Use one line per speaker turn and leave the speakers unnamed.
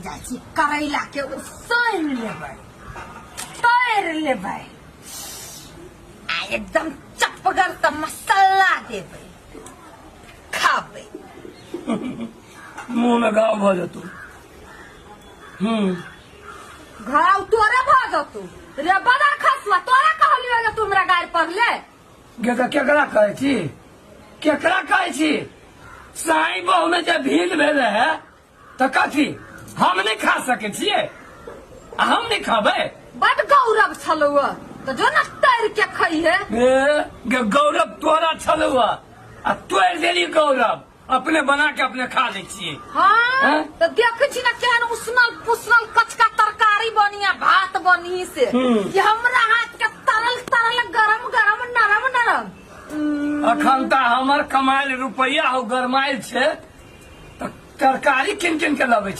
जाइ छी करैला के उसैन लेबै, तैर लेबै आ एकदम चपगर तऽ मसाला देबै, खाबै।
मुँह में घाव भऽ जेतौ।
घाव तोरे भऽ जेतौ रे बदर खसुआ। तोरा कहलियो जे तू हमरा गारि पढ़ले।
गे तऽ केकरा कहै छी, केकरा कहै छी? साई बहु में जे भीड़ भेल है तऽ कथी हम नहि खा सकै छियै? आ हम नहि खबै?
बड गौरव छलौ तऽ जो ने तैर के खैहे।
ए गे, गौरव तोरा छलौ आ तोड़ि देली गौरव, अपने बना के अपने खा लै छियै।
हाँ।
हैं?
तऽ देखै छी ने केहन उसनल पुसनल कचका तरकारी बनी आ भात बनी से कि हमरा हाथ के तरल तरल गरम गरम नरम नरम।
अखन तऽ हमर कमायल रुपैआ हो गरमायल छै तऽ तरकारी किन किन के लबै।